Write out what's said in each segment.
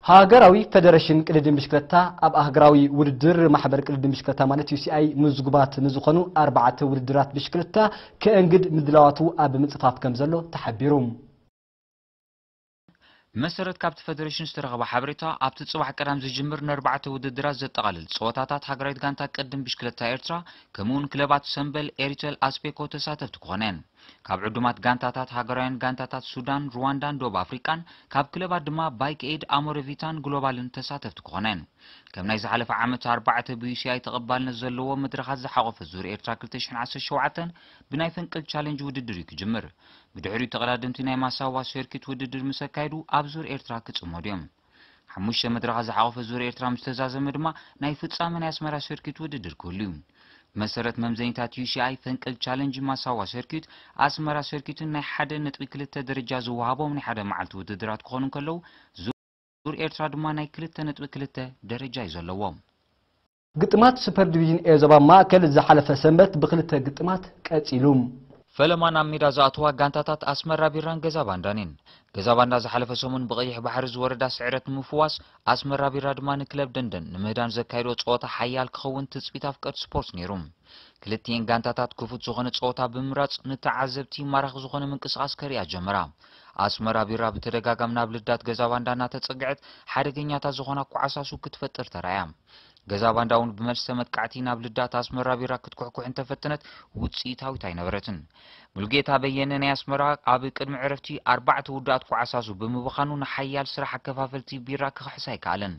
ሃገራዊ ፈደረሽን ቅድድም ብሽክለታ ኣብ ሃገራዊ ውድድር ማሕበር ቅድድም ብሽክለታ ማለት ዩ ሲ ኣይ ምዝጉባት ንዝኾኑ ኣርባዕተ ውድድራት ብሽክለታ ከእንግድ ምድላዋቱ ኣብ ምጽፋፍ ከም ዘሎ ተሓቢሩ። ብመሰረት ካብቲ ፈደረሽን ዝተረኸበ ሓበሬታ፣ ኣብቲ ጽባሕ ቀዳም ዝጅምር ንኣርባዕተ ውድድራት ዘጠቓልል ጸወታታት ሃገራዊት ጋንታ ቅድድም ብሽክለታ ኤርትራ፣ ከምኡውን ክለባት ሰምበል፣ ኤሪተል፣ ኣስፔኮ ተሳተፍቲ ክኾና እየን። ካብ ዕዱማት ጋንታታት ሃገራውያን ጋንታታት ሱዳን፣ ሩዋንዳን ደቡብ ኣፍሪቃን፣ ካብ ክለባት ድማ ባይክ ኤድ፣ ኣሞረቪታን ግሎባልን ተሳተፍቲ ክኾና እየን። ከም ናይ ዝሓለፈ ዓመት ኣርባዕተ ብ ዩ ሲ ኣይ ተቐባልነት ዘለዎ መድረኻት ዝሓቖፈ ዙር ኤርትራ ክልተ ሽሕን ዓሰርተ ሸውዓተን ብናይ ፈንቅል ቻለንጅ ውድድር እዩ ክጅምር። ብድሕሪኡ ተቐዳደምቲ ናይ ማሳዋ ሰርኪት ውድድር ምስ ኣካየዱ ኣብ ዙር ኤርትራ ክጽመዱ እዮም። ሓሙሽተ መድረኻት ዝሓቖፈ ዙር ኤርትራ ምስ ተዛዘመ ድማ ናይ ፍጻመ ናይ ኣስመራ ሰርኪት ውድድር ክህሉ እዩ። ብመሰረት መምዘኒታት ዩ ሲ ኣይ ፈንቅል ቻለንጅ ማሳዋ ሰርኪት ኣስመራ ሰርኪትን ናይ ሓደ ነጥቢ ክልተ ደረጃ ዝወሃቦም ናይ ሓደ መዓልቲ ውድድራት ክኾኑ እንከለዉ ዙር ኤርትራ ድማ ናይ ክልተ ነጥቢ ክልተ ደረጃ እዩ ዘለዎ። ግጥማት ሱፐር ዲቪዥን ኤ ዞባ ማእከል ዝሓለፈ ሰንበት ብክልተ ግጥማት ቀጺሉ። ፈለማ ናብ ሜዳ ዝኣተዋ ጋንታታት ኣስመራ ቢራን ገዛ ባንዳን እየን። ገዛ ባንዳ ዝሓለፈ ሰሙን ብቐይሕ ባሕሪ ዝወረዳ ስዕረት ንምፍዋስ፣ ኣስመራ ቢራ ድማ ንክለብ ደንደን ንምህዳን ዘካየዶ ጸወታ ሓያል ክኸውን ትጽቢት ኣፍቀርቲ ስፖርት ነይሩ። ክልቲኤን ጋንታታት ክፉት ዝኾነ ጸወታ ብምምራጽ ንተዓዘብቲ ማራኺ ዝኾነ ምንቅስቓስ ከርእያ ጀመራ። ኣስመራ ቢራ ብተደጋጋሚ ናብ ልዳት ገዛ ባንዳ እናተጸግዐት ሓደገኛታት ዝኾና ኳዕሳሱ ክትፈጥር ተራእያ። ገዛ ባንዳ እውን ብመልሰ መጥቃዕቲ ናብ ልዳት ኣስመራ ቢራ ክትኩሕኩሕ እንተፈተነት ውጽኢታዊት ኣይነበረትን። ሙሉጌታ በየነ ናይ ኣስመራ ኣብ ቅድሚ ዕረፍቲ ኣርባዕተ ውዱኣት ኳዕሳሱ ብምብኻኑ ንሓያል ስራሕ ኣከፋፈልቲ ቢራ ክኽሕስ ኣይከኣለን።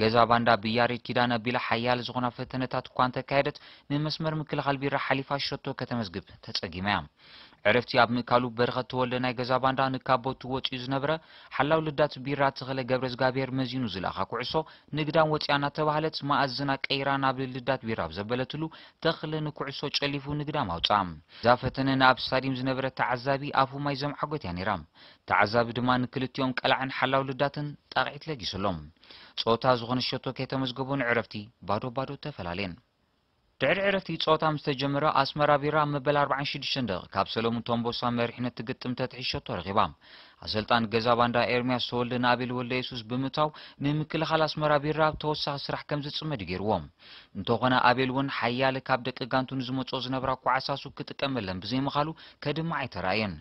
ገዛ ባንዳ ብያሬድ ኪዳነ ኣቢላ ሓያል ዝኾና ፈተነታት እኳ እንተካየደት ንመስመር ምክልኻል ቢራ ሓሊፋ ሸቶ ከተመዝግብ ተጸጊማ እያ። ዕረፍቲ ኣብ ምእካሉ በረኸት ተወልደ ናይ ገዛ ባንዳ ንካቦቱ ወጺኡ ዝነበረ ሓላው ልዳት ቢራ ተኸለ ገብረዝጋብሔር መዚኑ ዝለኣኻ ኩዕሶ ንግዳም ወጺኣ እናተባህለት መኣዝና ቀይራ ናብ ልዳት ቢራ ኣብ ዘበለትሉ ተኽለ ንኩዕሶ ጨሊፉ ንግዳም ኣውጽኣ። እዛ ፈተነ ንኣብ ስታዲየም ዝነበረ ተዓዛቢ ኣፉ ማይ ዘምዓጎት እያ ነይራ። ተዓዛቢ ድማ ንክልቲኦም ቀላዕን ሓላው ልዳትን ጣቕዒት ለጊሱሎም። ጸወታ ዝኾነ ሸቶ ከይተመዝገቡ ንዕረፍቲ ባዶ ባዶ ተፈላለየን። ድሕሪ ዕረፍቲ ጸወታ ምስ ተጀመረ ኣስመራ ቢራ ኣብ መበል ኣርባዓን ሽዱሽተን ደቂቕ ካብ ሰለሙን ቶምቦሳ መሪሕነት ትግጥም ተትሕዝ ሸቶ ረኺባ። ኣሰልጣኒ ገዛ ባንዳ ኤርምያስ ተወልደ ንኣቤል ወልደየሱስ ብምእታው ንምክልኻል ኣስመራ ቢራ ተወሳኺ ስራሕ ከም ዝጽመድ ገይርዎ። እንተኾነ ኣቤል እውን ሓያለ ካብ ደቂ ጋንቱ ንዝመጽኦ ዝነብራ ኳዕሳሱ ክጥቀመለን ብዘይምኻሉ ከድምዕ ኣይተራእየን።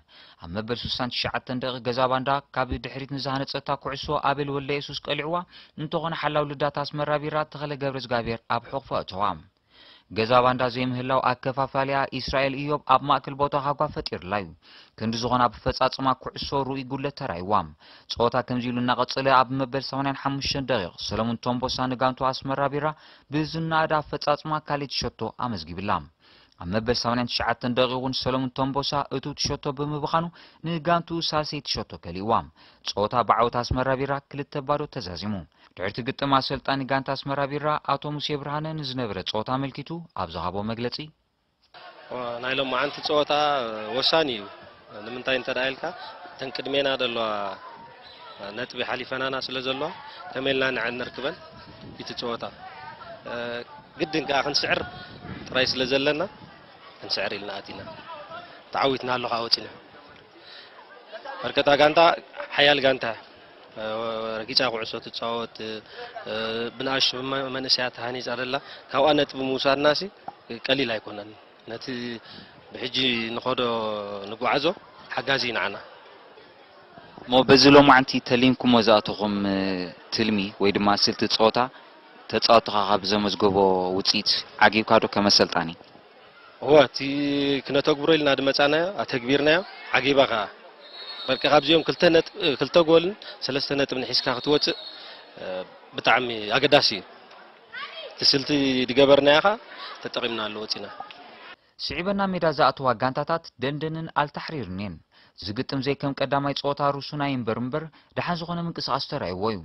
ኣብ መበል ስሳን ትሽዓተን ደቂቕ ገዛ ባንዳ ካብ ድሕሪት ንዝሃነጸታ ኩዕሶ ኣቤል ወልደየሱስ ቀሊዕዋ። እንተኾነ ሓላው ልዳት ኣስመራ ቢራ ተኸለ ገብረዝጋብሔር ኣብ ሕቑፎ ኣእተዋ። ገዛ ባንዳ ዘይምህላው ኣከፋፋሊኣ ኢስራኤል ኢዮብ ኣብ ማእከል ቦታ ሃጓ ፈጢርላ እዩ። ክንዲ ዝኾነ ኣብ ኣፈጻጽማ ኩዕሶ ርኡይ ጉድለት ተራእይዋ። ጸወታ ከምዚ ኢሉ እናቐጸለ ኣብ መበል ሰማንያን ሓሙሽተን ደቂቕ ሰለሙን ቶምቦሳ ንጋንቱ ኣስመራ ቢራ ብዝነኣደ ኣፈጻጽማ ካልኣይቲ ሸቶ ኣመዝጊብላ። ኣብ መበል ሰማንያን ትሽዓተን ደቂቕ እውን ሰለሙን ቶምቦሳ እቱውቲ ሸቶ ብምብኻኑ ንጋንቱ ሳልሰይቲ ሸቶ ከሊእዋ። ጸወታ ብዓወት ኣስመራ ቢራ ክልተ ባዶ ተዛዚሙ። ድሕርቲ ግጥም ኣሰልጣኒ ጋንታ ኣስመራ ቢራ ኣቶ ሙሴ ብርሃነ ንዝነበረ ጸወታ ኣመልኪቱ ኣብ ዝሃቦ መግለጺ፣ ናይ ሎማዓንቲ ጸወታ ወሳኒ እዩ። ንምንታይ እንተ ደኣ ኢልካ እተን ቅድሜና ዘለዋ ነጥቢ ሓሊፈናና ስለ ዘለዋ ከመይ ኢልና ንዕን ነርክበን እቲ ጸወታ ግድን ከኣ ክንስዕር ጥራይ ስለ ዘለና ክንስዕር ኢልና ኣቲና ተዓዊትና ኣሎ ከኣ ወጺና። በርከታ ጋንታ ሓያል ጋንታ ረጊጻ ኩዕሶ ትጻወት ብንኣሽቱ መንእሰያት ተሃኒጻ ደላ ካብኣ ነጥቢ ምውሳድናሲ ቀሊል ኣይኮነን። ነቲ ብሕጂ ንኸዶ ንጓዓዞ ሓጋዚ ንዓና። እሞ በዚ ሎማዕንቲ ተሊምኩሞ ዝኣተኹም ትልሚ ወይ ድማ ስልቲ ጸወታ ተጻወትኻ ካብ ዘመዝገቦ ውጽኢት ዓጊብካ ዶ ከመሰልጣኒ? እወ፣ እቲ ክነተግብሮ ኢልና ድመጻናዮ ኣተግቢርናዮ ዓጊባ ከኣ። በቃ ካብዚኦም ክልተ ነጥብ ክልተ ጎልን ሰለስተ ነጥብን ሒዝካ ክትወጽእ ብጣዕሚ ኣገዳሲ እዩ። እቲ ስልቲ ድገበርናዮ ከኣ ተጠቒምናሉ ወጺና። ስዒበን ናብ ሜዳ ዝኣተዋ ጋንታታት ደንደንን ኣልታሕሪርን እየን። ዝግጥም ዘይከም ቀዳማይ ጸወታ ሩሱን ኣይንበር እምበር ደሓን ዝኾነ ምንቅስቓስ ተራእይዎ እዩ።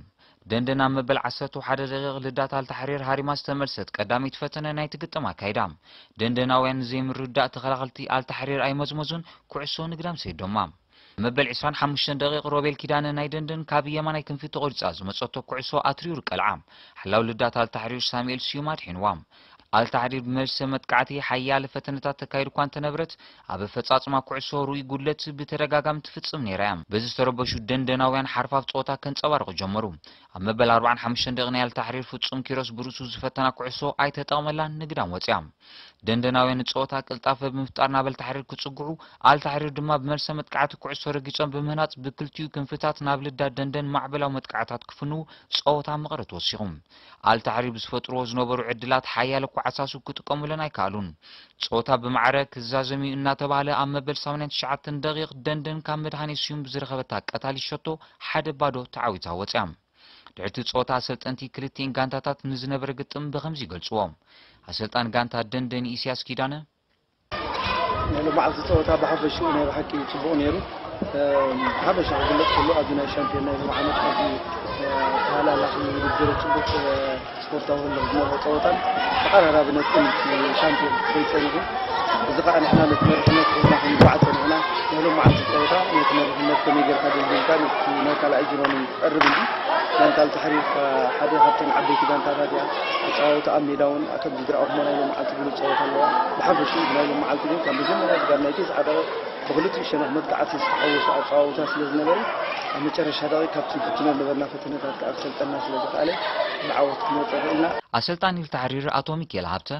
ደንደን ኣብ መበል ዓሰርተ ሓደ ደቂቕ ልዳት ኣልታሕሪር ሃሪማ ዝተመልሰት ቀዳመይቲ ፈተነ ናይቲ ግጥም ኣካይዳ። ደንደናውያን ንዘይምርድዳእ ተኸላኸልቲ ኣልታሕሪር ኣይመዝመዙን ኩዕሶ ንግዳም ሰይዶማ። መበል ዕስራን ሓሙሽተን ደቂቕ ሮቤል ኪዳነ ናይ ደንደን ካብ የማናይ ክንፊ ተቖሪጻ ዝመጸቶ ኩዕሶ ኣትሪሩ ቀልዓ። ሓላው ልዳት ኣልታሕሪር ሳሙኤል ስዩም ኣድሒንዋ። ኣልታሕሪር ብመልሰ መጥቃዕቲ ሓያለ ፈተነታት ተካይድ እኳ እንተነበረት፣ ኣብ ኣፈጻጽማ ኩዕሶ ርኡይ ጉድለት ብተደጋጋሚ ትፍጽም ነይራ እያ። በዚ ዝተረበሹ ደንደናውያን ሓርፋፍ ጸወታ ከንጸባርቑ ጀመሩ። ኣብ መበል ኣርባዓን ሓሙሽተን ደቂ ናይ ኣልታሕሪር ፍጹም ኪሮስ ብርእሱ ዝፈተና ኩዕሶ ኣይተጠቕመላን፣ ንግዳም ወጽያ። ደንደናውያን ንጸወታ ቅልጣፈ ብምፍጣር ናብ ኣልታሕሪር ክጽግዑ፣ ኣልታሕሪር ድማ ብመልሰ መጥቃዕቲ ኩዕሶ ረጊጾም ብምህናጽ ብክልቲኡ ክንፍታት ናብ ልዳት ደንደን ማዕበላዊ መጥቃዕታት ክፍንዉ ጸወታ መቐረት ወሲኹ። ኣልታሕሪር ብዝፈጥርዎ ዝነበሩ ዕድላት ሓያለ ኳዕሳሱ ክጥቀሙለን ኣይከኣሉን። ጸወታ ብማዕረ ክዛዘም እዩ እናተባህለ ኣብ መበል ሰማንያን ትሽዓተን ደቂቕ ደንደን ካብ መድሃኔ ስዩም ብዝረኸበታ ቀታሊ ሸቶ ሓደ ባዶ ተዓዊታ ወጽያ። ድሕርቲ ጸወታ ኣሰልጠንቲ ክልቲኤን ጋንታታት ንዝነበረ ግጥም ብኸምዚ ይገልጽዎ። ኣሰልጣን ጋንታ ደንደን ኢሳያስ ኪዳነ፣ ናይ ሎማዓልቲ ጸወታ ብሓፈሽኡ ናይ ብሓቂ ጽቡቕ ነይሩ። ብሓፈሻ ክግለጽ ከሎ ኣብዚ ናይ ሻምፒዮን ናይ ሎሚ ዓመት ኣዝዩ ተሃላላኺ ውድድር ጽቡቕ ስፖርታዊ ህልኽ ዝመልኦ ጸወታን ተቐራራቢ ነጥብን እቲ ሻምፒዮን ኮይኑ ጸኒሑ። እዚ ኸኣ ንሕና ነቲ መሪሕነት ሒዝና ክንጓዓዝ ጸኒሕና። ናይ ሎማዓልቲ ጸወታ ነቲ መሪሕነት ከመይ ጌርካ ደልዲልካ ነቲ ናይ ካልኣይ ዙር ትቐርብ እንዲ ጋንታ ኣልታሕሪር ሓደ ካብተን ዓበይቲ ጋንታታት እያ። ኣጻዋውታ ኣብ ሜዳ እውን ከምዚ ዝረኣኹሞ ናይ ሎማዓልቲ ብሉጽ ጸወታ ኣለዋ። ብሓፈሽኡ ናይ ሎማዓልቲ ግን ካብ መጀመርያ ስጋብ ናይ ተስዓ ደቂቕ ብክልቲኡ ሸነኽ መጥቃዕቲ ዝተሓወሶ ኣጻዋውታ ስለ ዝነበረ ኣብ መጨረሻ ደቂቕ ካብቲ ንፍትኖ ዝነበርና ፈተነታት ከኣ ክሰልጠና ስለ ዝኸኣለ ብዓወት ክንወጽእ ኽኢልና። ኣሰልጣኒ ኣልታሕሪር ኣቶ ሚኪኤል ሃብተ፣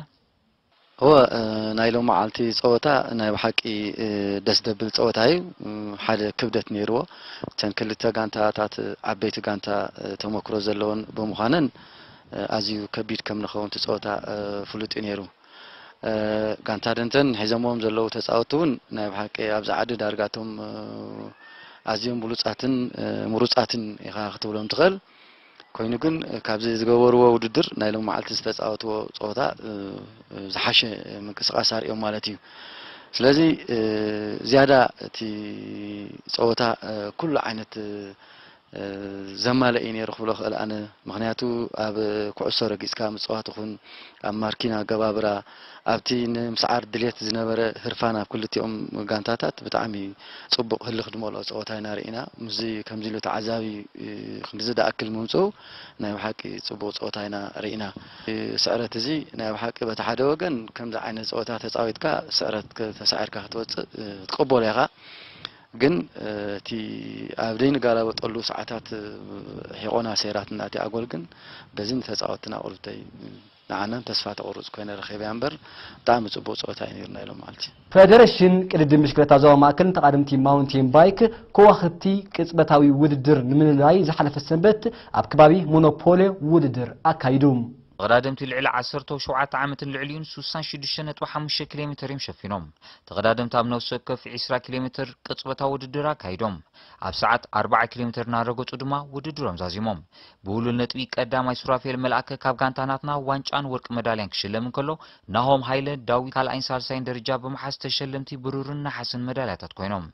እወ፣ እ፣ ናይ ሎማዓልቲ ጸወታ ናይ ብሓቂ፣ እ፣ ደስ ደብል ጸወታ እዩ። እ፣ ሓደ ክብደት ነይርዎ። እተን ክልተ ጋንታታት ዓበይቲ ጋንታ፣ እ፣ ተመክሮ ዘለወን ብምዃነን፣ እ፣ ኣዝዩ ከቢድ ከም ንኸውን እቲ ጸወታ፣ እ፣ ፍሉጥ እዩ ነይሩ። እ፣ ጋንታ ደንደን ሒዞምዎም ዘለዉ ተጻወትቲ እውን ናይ ብሓቂ ኣብዚ ዓዲ ዳርጋ እቶም፣ እ፣ ኣዝዮም ብሉጻትን፣ እ፣ ምሩጻትን ኢኻ ክትብሎም ትኽእል። ኮይኑ ግን፣ እ፣ ካብዚ ዝገበርዎ ውድድር ናይ ሎማዓልቲ ዝተጻወትዎ ጸወታ፣ እ፣ እ፣ ዝሓሸ ምንቅስቓስ ኣርእዮም ማለት እዩ። ስለዚ፣ እ፣ ዝያዳ እቲ ጸወታ፣ እ፣ ኩሉ ዓይነት፣ እ፣ ዘማልአ እዩ ነይሩ ክብሎ ክእል ኣነ። ምኽንያቱ ኣብ ኩዕሶ ረጊጽካ ምጽዋት ይኹን ኣብ ማርኪን ኣገባብራ ኣብቲ ንምስዓር ድሌት ዝነበረ ህርፋን ኣብ ክልቲኦም ጋንታታት ብጣዕሚ ጽቡቕ ህልኽ ዝመልኦ ጸወታ ኢና ርኢና። ምስዚ ከምዚ ኢሉ ተዓዛቢ፣ እ፣ ክንድዚ ዝኣክል ምምጽኡ ናይ ብሓቂ ጽቡቕ ጸወታ ኢና ርኢና። እ፣ ስዕረት እዚ ናይ ብሓቂ በቲ ሓደ ወገን ከምዚ ዓይነት ጸወታ ተጻዊትካ ስዕረት ከ-፣ ተሳዒርካ ክትወጽእ፣ እ፣ ትቕበሎ ኢኻ። ግን፣ እ፣ እቲ ኣብ ዘይንጋላበጠሉ ሰዓታት፣ እ፣ ሒቖና ሰይራትና እቲ ኣጎል ግን በዚ ንተጻወትና ቁልብተይ፣ እ፣ ንዓናን ተስፋ ተቑርጽ ኮይነ ረኺበያ እምበር ብጣዕሚ ጽቡቕ ጸወታ እዩ ነይሩ ናይ ሎማዓልቲ። ፈደረሽን ቅድድም ብሽክለታ ዞባ ማእከልን ተቓደምቲ ማውንቴን ባይክ ከዋኽብቲ ቅጽበታዊ ውድድር ንምልላይ ዝሓለፈ ሰንበት ኣብ ከባቢ ሞኖፖሌ ውድድር ኣካይዱ። ተቐዳደምቲ ልዕሊ ዓሰርተ ሸውዓተ ዓመትን ልዕሊኡን ሱሳን ሽዱሽተ ነጥቢ ሓሙሽተ ኪሎ ሜተር እዮም ሸፊኖም። ተቐዳደምቲ ኣብ ነፍሲ ወከፍ ዕስራ ኪሎ ሜተር ቅጽበታዊ ውድድር ኣካይዶም። ኣብ ሰዓት ኣርባዓ ኪሎ ሜተር እናረገጹ ድማ ውድድሮም ዛዚሞም። ብህሉል ነጥቢ ቀዳማይ ሱራፌል መልኣከ ካብ ጋንታ ናትና ዋንጫን ወርቂ መዳልያን ክሽለም እንከሎ፣ ናሆም ሃይለ፣ ዳዊት ካልኣይን ሳልሳይን ደረጃ ብምሓዝ ተሸለምቲ ብሩርን ነሓስን መዳልያታት ኮይኖም።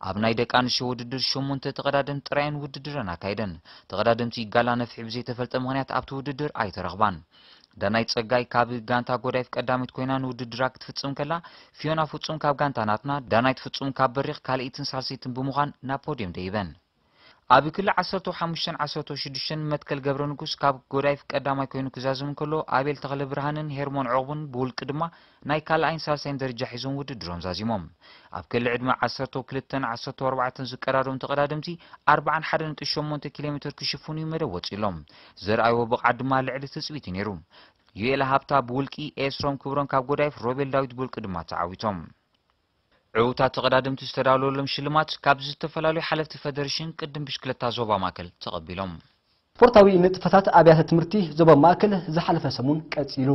ኣብ ናይ ደቂ ኣንስትዮ ውድድር ሸሞንተ ተቐዳደምቲ ጥራየን ውድድረን ኣካይደን። ተቐዳደምቲ ጋላ ነፍሒ ብዘይተፈልጠ ምኽንያት ኣብቲ ውድድር ኣይተረኽባን። ዳናይት ጸጋይ ካብ ጋንታ ጎዳይፍ ቀዳሚት ኮይና ንውድድራ ክትፍጽም ከላ፣ ፊዮና ፍጹም ካብ ጋንታ ናትና፣ ዳናይት ፍጹም ካብ በሪኽ ካልኣይትን ሳልሰይትን ብምዃን ናብ ፖድየም ደይበን። ኣብ ክሊ ዓሰርተ ሓሙሽተን ዓሰርተ ሽዱሽተን መትከል ገብረ ንጉስ ካብ ጎዳይፍ ቀዳማይ ኮይኑ ክዛዝም እንከሎ፣ ኣቤል ተኽለ ብርሃንን ሄርሞን ዑቕቡን ብውልቂ ድማ ናይ ካልኣይን ሳልሳይን ደረጃ ሒዞም ውድድሮም ዛዚሞም። ኣብ ክሊ ዕድመ ዓሰርተ ክልተን ዓሰርተ ኣርባዕተን ዝቀዳደሙ ተቐዳደምቲ ኣርባዓን ሓደን ነጥቢ ሸሞንተ ኪሎ ሜተር ክሽፍኑ እዩ መደብ ወጺሎም። ዘርኣይዎ ብቕዓት ድማ ልዕሊ ትጽቢት እዩ ነይሩ። ዩኤል ሃብታ ብውልቂ፣ ኤስሮም ክብሮም ካብ ጎዳይፍ፣ ሮቤል ዳዊት ብውልቂ ድማ ተዓዊቶም። ዕዉታት ተቐዳደምቲ ዝተዳለወሎም ሽልማት ካብ ዝተፈላለዩ ሓለፍቲ ፈደረሽን ቅድም ብሽክለታ ዞባ ማእከል ተቐቢሎም። ስፖርታዊ ንጥፈታት ኣብያተ ትምህርቲ ዞባ ማእከል ዝሓለፈ ሰሙን ቀጺሉ።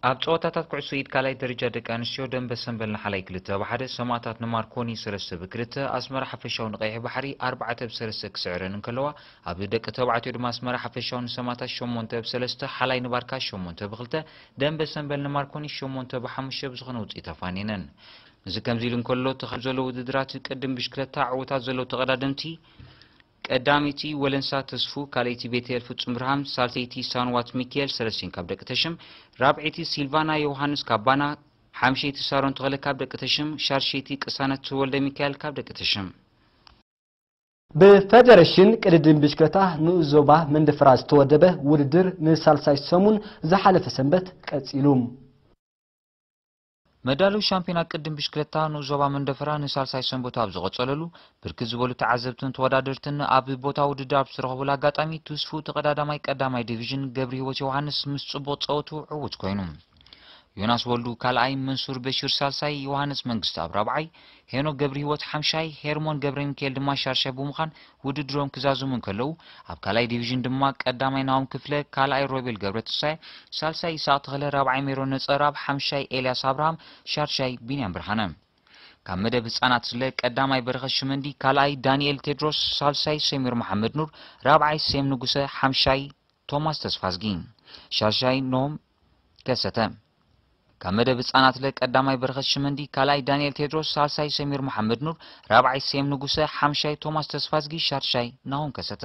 ኣብ ጸወታታት ኩዕሶ ኢድ ካልኣይ ደረጃ ደቂ ኣንስትዮ ደንበ ሰንበል ንሓላይ ክልተ ብ ሓደ፣ ሰማእታት ንማርኮኒ ሰለስተ ብ ክልተ፣ ኣስመራ ሓፈሻዊ ንቀይሕ ባሕሪ ኣርባዕተ ብ ሰለስተ ክስዕረን እንከለዋ፣ ኣብ ደቂ ተባዕትዮ ድማ ኣስመራ ሓፈሻዊ ንሰማእታት ሸሞንተ ብ ሰለስተ፣ ሓላይ ንባርካ ሸሞንተ ብ ክልተ፣ ደንበ ሰንበል ንማርኮኒ ሸሞንተ ብ ሓሙሽተ ብዝኾነ ውጽኢት ኣፋኒነን። እዚ ከምዚ ኢሉ እንከሎ፣ ተኻይዱ ዘሎ ውድድራት ቅድም ብሽክለታ ዕዉታት ዘለዉ ተቐዳደምቲ ቀዳመይቲ ወለንሳ ተስፉ፣ ካልኣይቲ ቤተል ፍጹም ብርሃን፣ ሳልሰይቲ ሳንዋት ሚካኤል ሰለስቲን ካብ ደቂ ተሽም፣ ራብዐይቲ ሲልቫና ዮሃንስ ካብ ባና፣ ሓምሸይቲ ሳሮን ተኽለ ካብ ደቂ ተሽም፣ ሻድሸይቲ ቅሳነት ወልደ ሚካኤል ካብ ደቂ ተሽም። ብፌደሬሽን ቅድድም ብሽክለታ ንኡስ ዞባ መንደፈራ ዝተወደበ ውድድር ንሳልሳይ ሰሙን ዝሓለፈ ሰንበት ቀጺሉ። መዳለዊ ሻምፒዮና ቅድም ብሽክለታ ንኡስ ዞባ መንደፈራ ንሳልሳይ ሰንበት ኣብ ዝቐጸለሉ፣ ብርክት ዝበሉ ተዓዘብትን ተወዳደርትን ኣብ ቦታ ውድድር ኣብ ዝተረኸቡሉ ኣጋጣሚ፣ ትስፉ ተቐዳዳማይ ቀዳማይ ዲቪዥን ገብረ ህይወት ዮሃንስ ምስ ጽቡቕ ጸወቱ ዕዉት ኮይኑ። ዮናስ ወልዱ ካልኣይ፣ መንሱር በሽር ሳልሳይ፣ ዮሃንስ መንግስት ኣብ ራብዓይ፣ ሄኖክ ገብረ ህይወት ሓምሻይ፣ ሄርሞን ገብረ ሚካኤል ድማ ሻርሻይ ብምዃን ውድድሮም ክዛዝሙ እንከለዉ፣ ኣብ ካልኣይ ዲቪዥን ድማ ቀዳማይ ናሆም ክፍለ፣ ካልኣይ ሮቤል ገብረ ትንሳኤ፣ ሳልሳይ ይስሐቅ ተኽለ፣ ራብዓይ ሜሮን ነጸራብ፣ ሓምሻይ ኤልያስ ኣብርሃም፣ ሻርሻይ ቢንያም ብርሃነ። ካብ መደብ ህጻናት ስለ ቀዳማይ በረኸት ሽመንዲ፣ ካልኣይ ዳንኤል ቴድሮስ፣ ሳልሳይ ሰሚር መሓመድ ኑር፣ ራብዓይ ሴም ንጉሰ፣ ሓምሻይ ቶማስ ተስፋዝጊ፣ ሻሻይ ኖም ከሰተ። ካብ መደብ ህጻናት ለ ቀዳማይ በረኸት ሽመንዲ፣ ካልኣይ ዳንኤል ቴድሮስ፣ ሳልሳይ ሰሚር መሓመድ ኑር፣ ራብዓይ ሴም ንጉሰ፣ ሓምሻይ ቶማስ ተስፋዝጊ፣ ሻሻይ ናሆም ከሰተ።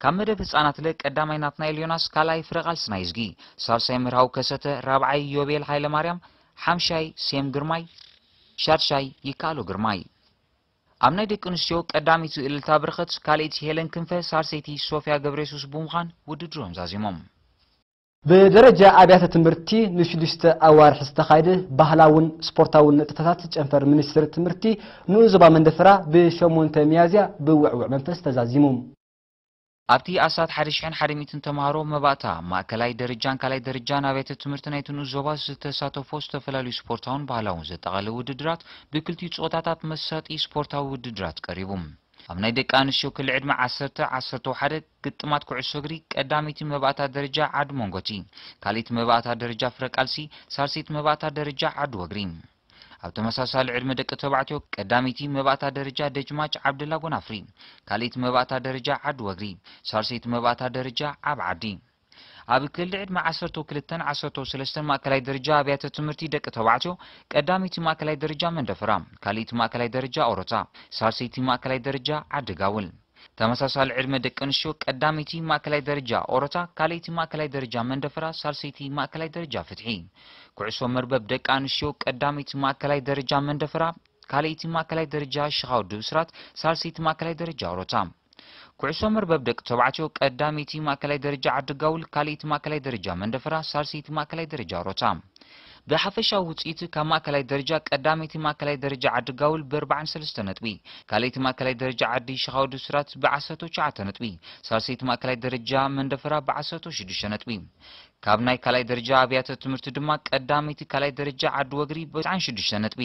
ካብ መደብ ህጻናት ለ ቀዳማይ ናትናኤል ዮናስ፣ ካልኣይ ፍረቓል ስናይዝጊ፣ ሳልሳይ ምርሃው ከሰተ፣ ራብዓይ ዮቤል ሃይለ ማርያም፣ ሓምሻይ ሴም ግርማይ፣ ሻድሻይ ይካኣሎ ግርማይ። ኣብ ናይ ደቂ ኣንስትዮ ቀዳመይቲ እልልታ ብርኸት፣ ካልኣይቲ ሄለን ክንፈ፣ ሳልሰይቲ ሶፊያ ገብረየሱስ ብምዃን ውድድሮም ዛዚሞም። ብደረጃ ኣብያተ ትምህርቲ ንሽዱሽተ ኣዋርሕ ዝተኻየደ ባህላውን ስፖርታውን ንጥፈታት ጨንፈር ሚኒስትሪ ትምህርቲ ንኡስ ዞባ መንደፈራ ብሸሞንተ ሚያዝያ ብውዕውዕ መንፈስ ተዛዚሙ። ኣብቲ ኣስታት ሓደ ሽሕን ሓደ ሚእትን ተምሃሮ መባእታ ማእከላይ ደረጃን ካልኣይ ደረጃን ኣብያተ ትምህርቲ ናይቲ ንኡስ ዞባ ዝተሳተፎ ዝተፈላለዩ ስፖርታውን ባህላውን ዘጠቓለለ ውድድራት ብክልቲኡ ጾታታት መሳጢ ስፖርታዊ ውድድራት ቀሪቡ። ኣብ ናይ ደቂ ኣንስትዮ ክሊ ዕድመ ዓሰርተ፣ ዓሰርተ ሓደ ግጥማት ኩዕሶ እግሪ ቀዳመይቲ መባእታ ደረጃ ዓዲ መንጎቲ፣ ካልኣይቲ መባእታ ደረጃ ፍረ ቃልሲ፣ ሳልሰይቲ መባእታ ደረጃ ዓዲ ወግሪ። ኣብ ተመሳሳሊ ዕድመ ደቂ ተባዕትዮ ቀዳመይቲ መባእታ ደረጃ ደጅማች ዓብደላ ጎናፍሪ፣ ካልኣይቲ መባእታ ደረጃ ዓዲ ወግሪ፣ ሳልሰይቲ መባእታ ደረጃ ዓብ ዓዲ። ኣብ ክሊ ዕድመ ዓሰርተ ክልተን ዓሰርተ ሰለስተን ማእከላይ ደረጃ ኣብያተ ትምህርቲ ደቂ ተባዕትዮ ቀዳመይቲ ማእከላይ ደረጃ መንደፈራ፣ ካልኣይቲ ማእከላይ ደረጃ ኦሮታ፣ ሳልሰይቲ ማእከላይ ደረጃ ዓዲ ጋውል። ተመሳሳሊ ዕድመ ደቂ ኣንስትዮ ቀዳመይቲ ማእከላይ ደረጃ ኦሮታ፣ ካልኣይቲ ማእከላይ ደረጃ መንደፈራ፣ ሳልሰይቲ ማእከላይ ደረጃ ፍትሒ። ኩዕሶ መርበብ ደቂ ኣንስትዮ ቀዳመይቲ ማእከላይ ደረጃ መንደፈራ፣ ካልኣይቲ ማእከላይ ደረጃ ሽኻውዲ ብስራት፣ ሳልሰይቲ ማእከላይ ደረጃ ኦሮታ። ኩዕሶ መርበብ ደቂ ተባዕትዮ ቀዳመይቲ ማእከላይ ደረጃ ዓዲ ጋውል፣ ካልኣይቲ ማእከላይ ደረጃ መንደፈራ፣ ሳልሰይቲ ማእከላይ ደረጃ ኦሮታ። ብሓፈሻዊ ውጽኢት ካብ ማእከላይ ደረጃ ቀዳመይቲ ማእከላይ ደረጃ ዓዲ ጋውል ብኣርባዓን ሰለስተ ነጥቢ፣ ካልኣይቲ ማእከላይ ደረጃ ዓዲ ሽኻውዲ ብስራት ብዓሰርተ ትሽዓተ ነጥቢ፣ ሳልሰይቲ ማእከላይ ደረጃ መንደፈራ ብዓሰርተ ሽዱሽተ ነጥቢ። ካብ ናይ ካልኣይ ደረጃ ኣብያተ ትምህርቲ ድማ ቀዳመይቲ ካልኣይ ደረጃ ዓዲ ወግሪ ብተስዓን ሽዱሽተ ነጥቢ፣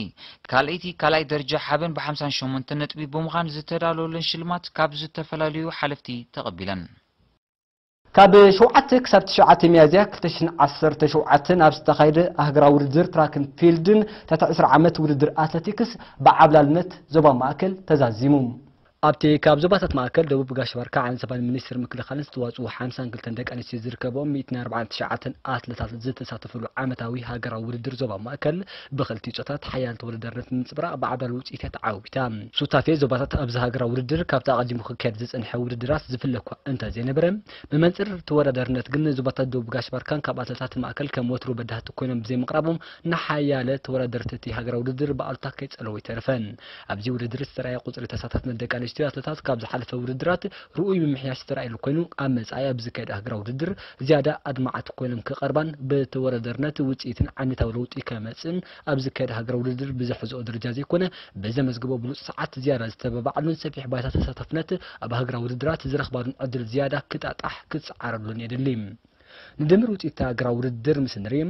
ካልኣይቲ ካልኣይ ደረጃ ሓበን ብሓምሳን ሸሞንተን ነጥቢ ብምዃን ዝተዳለወለን ሽልማት ካብ ዝተፈላለዩ ሓለፍቲ ተቐቢለን። ካብ ሸውዓተ ክሳብ ትሽዓተ ሚያዝያ ክልተ ሽሕን ዓሰርተ ሸውዓተን ኣብ ዝተኻየደ ኣህጉራዊ ውድድር ትራክን ፊልድን ትሕቲ ዕስራ ዓመት ውድድር ኣትሌቲክስ ብዓብላልነት ዞባ ማእከል ተዛዚሙ። ኣብቲ ካብ ዞባታት ማእከል ደቡብ ጋሽ ባርካ ዓንሰባን ሚኒስትር ምክልኻልን ዝተዋፅኡ ሓምሳን ክልተን ደቂ ኣንስትዮ ዝርከቦም ሚእትን ኣርባዓን ትሽዓተን ኣትለታት ዝተሳተፍሉ ዓመታዊ ሃገራዊ ውድድር ዞባ ማእከል ብክልቲኡ ጾታት ሓያል ተወዳዳርነት ንምንጽብራቕ ብዓብላሊ ውጽኢት እያ ተዓዊታ። ሱታፌ ዞባታት ኣብዚ ሃገራዊ ውድድር ካብቲ ኣቐዲሙ ክካየድ ዝጸንሐ ውድድራት ዝፍለ እኳ እንተዘይነበረ፣ ብመንጽር ተወዳዳርነት ግን ዞባታት ደቡብ ጋሽ ባርካን ካብ ኣትለታት ማእከል ከም ወትሩ በዳህቲ ኮይኖም ብዘይምቕራቦም ንሓያለ ተወዳደርቲ እቲ ሃገራዊ ውድድር ብኣሉታ ከይጸለዎ ኣይተረፈን። ኣብዚ ውድድር ዝተራእየ ቁጽሪ ተሳታፍነት ደቂ ኣንስትዮ ኣትለታት ካብ ዝሓለፈ ውድድራት ርኡይ ምምሕያሽ ዝተራእየሉ ኮይኑ፣ ኣብ መጻኢ ኣብ ዝካየድ ሃገራዊ ውድድር ዝያዳ ኣድማዓት ኮይኖም ክቐርባን ብተወዳዳርነት ውጽኢትን ዓነታዊ ለውጢ ከመጽእን ኣብ ዝካየድ ሃገራዊ ውድድር ብዘሕዝኦ ደረጃ ዘይኮነ ብዘመዝግቦ ብሉጽ ሰዓት ዝያዳ ዝተባባዓሉን ሰፊሕ ባይታ ተሳታፍነት ኣብ ሃገራዊ ውድድራት ዝረኽባሉን ዕድል ዝያዳ ክጣጣሕ ክጸዓረሉን የድሊ። ንድምር ውጽኢት ሃገራዊ ውድድር ምስ ንርኢ፣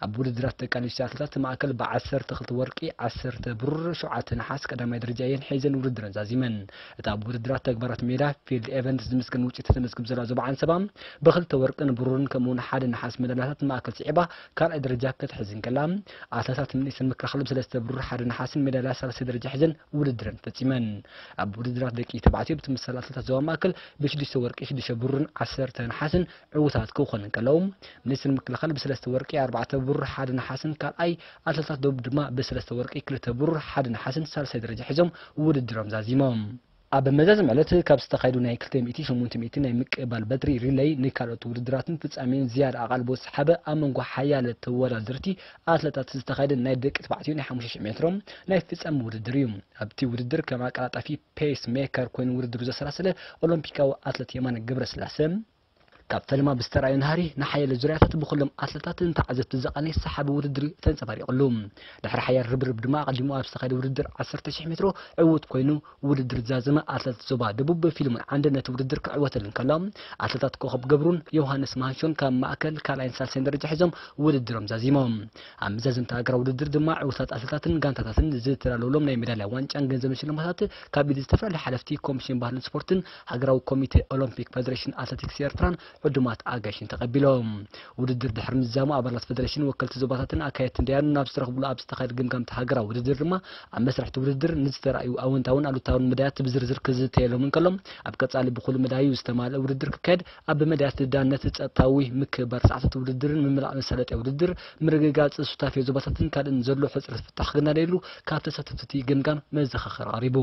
ኣብ ውድድራት ደቂ ኣንስትዮ ኣትለታት ማእከል ብዓሰርተ ክልተ ወርቂ፣ ዓሰርተ ብሩር፣ ሸውዓተ ነሓስ ቀዳማይ ደረጃ እየን ሒዘን ውድድረን ዛዚመን። እታ ኣብ ውድድራት ተግባራት ሜዳ፣ ፊልድ ኤቨንት፣ ዝምስገን ውጽኢት ተመዝግብ ዘላ ዞባ ዓንሰባ፣ ብክልተ ወርቅን ብሩርን ከምኡውን ሓደ ነሓስ መዳልያታት ማእከል ስዒባ ካልኣይ ደረጃ ክትሕዝ እንከላ፣ ኣትለታት ሚኒስትር ምክልኻል ብሰለስተ ብሩር፣ ሓደ ነሓስን ሜዳልያ ሳልሳይ ደረጃ ሒዘን ውድድረን ፈጺመን። ኣብ ውድድራት ደቂ ተባዕትዮ ብተመሳሳሊ ኣትለታት ዞባ ማእከል ብሽዱሽተ ወርቂ፣ ሽዱሽተ ብሩርን ዓሰርተ ነሓስን ዕዉታት ክኾኑ እንከለዉ፣ ሚኒስትር ምክልኻል ብሰለስተ ወርቂ፣ ኣርባዕተ ብሩር፣ ሓደ ነሓስን ካልኣይ፣ ኣትለታት ደቡብ ድማ ብሰለስተ ወርቂ፣ ክልተ ብሩር፣ ሓደ ነሓስን ሳልሳይ ደረጃ ሒዞም ውድድሮም ዛዚሞም። ኣብ መዛዘም ዕለት ካብ ዝተኻየዱ ናይ ክልተ ሚእቲ ሸሞንተ ሚእቲ ናይ ምቅባል በትሪ ሪለይ ንካልኦት ውድድራትን ፍጻሜን ዝያዳ ኣቓልቦ ዝሰሓበ ኣብ መንጎ ሓያለ ተወዳደርቲ ኣትለታት ዝተኻየደ ናይ ደቂ ተባዕትዮ ናይ ሓሙሽተ ሽሕ ሜትሮ ናይ ፍጻመ ውድድር እዩ። ኣብቲ ውድድር ከም ኣቀላጣፊ ፔስ ሜከር ኮይኑ ውድድሩ ዘሰላሰለ ኦሎምፒካዊ ኣትለት የማነ ገብረስላሰ ካብ ፈለማ ብዝተራእዮ ናህሪ ንሓያለ ዙርያታት ብኩሎም ኣትለታትን ተዓዘብቲ ዘቓነየ ሰሓቢ ውድድር ተንጸባሪቑሉ። ድሕሪ ሓያል ርብርብ ድማ ኣቐዲሙ ኣብ ዝተኻየደ ውድድር ዓሰርተ ሽሕ ሜትሮ ዕዉት ኮይኑ ውድድር ዝዛዘመ ኣትለት ዞባ ደቡብ ፊልሞን ዓንደ ነቲ ውድድር ክዕወተሉ እንከሎ፣ ኣትለታት ኮኸብ ገብሩን ዮሃንስ መሃሾን ካብ ማእከል ካልኣይን ሳልሳይን ደረጃ ሒዞም ውድድሮም ዛዚሞም። ኣብ መዛዘምቲ ሃገራዊ ውድድር ድማ ዕዉታት ኣትለታትን ጋንታታትን ዝተዳለወሎም ናይ ሜዳልያ ዋንጫን ገንዘብን ሽልማታት ካብ ኢድ ዝተፈላለዩ ሓለፍቲ ኮሚሽን ባህልን ስፖርትን ሃገራዊ ኮሚቴ ኦሎምፒክ ፌደሬሽን ኣትሌቲክስ ኤርትራን ዕዱማት ኣጋይሽን ተቐቢሎም። ውድድር ድሕሪ ምዝዛሙ ኣባላት ፌደሬሽን፣ ወከልቲ ዞባታትን ኣካየድትን ደያኑን ናብ ዝተረኽብሉ ኣብ ዝተኻየደ ገምጋምቲ ሃገራዊ ውድድር ድማ ኣብ መስርሕቲ ውድድር ንዝተራእዩ ኣወንታውን ኣሉታውን መዳያት ብዝርዝር ክዝተየሎም እንከሎ፣ ኣብ ቀጻሊ ብኹሉ መዳዩ ዝተማልአ ውድድር ክካየድ ኣብ መዳያት ዳነት ጸጥታዊ ምክብባር ሰዓታት ውድድርን ምምላእ መሳለጥያ ውድድር ምርግጋጽ ሱታፌ ዞባታትን ካልእን ዘሎ ሕጽረት ፍታሕ ክናደየሉ ካብ ተሳተፍቲ ገምጋም መዘኻኸሪ ቀሪቡ።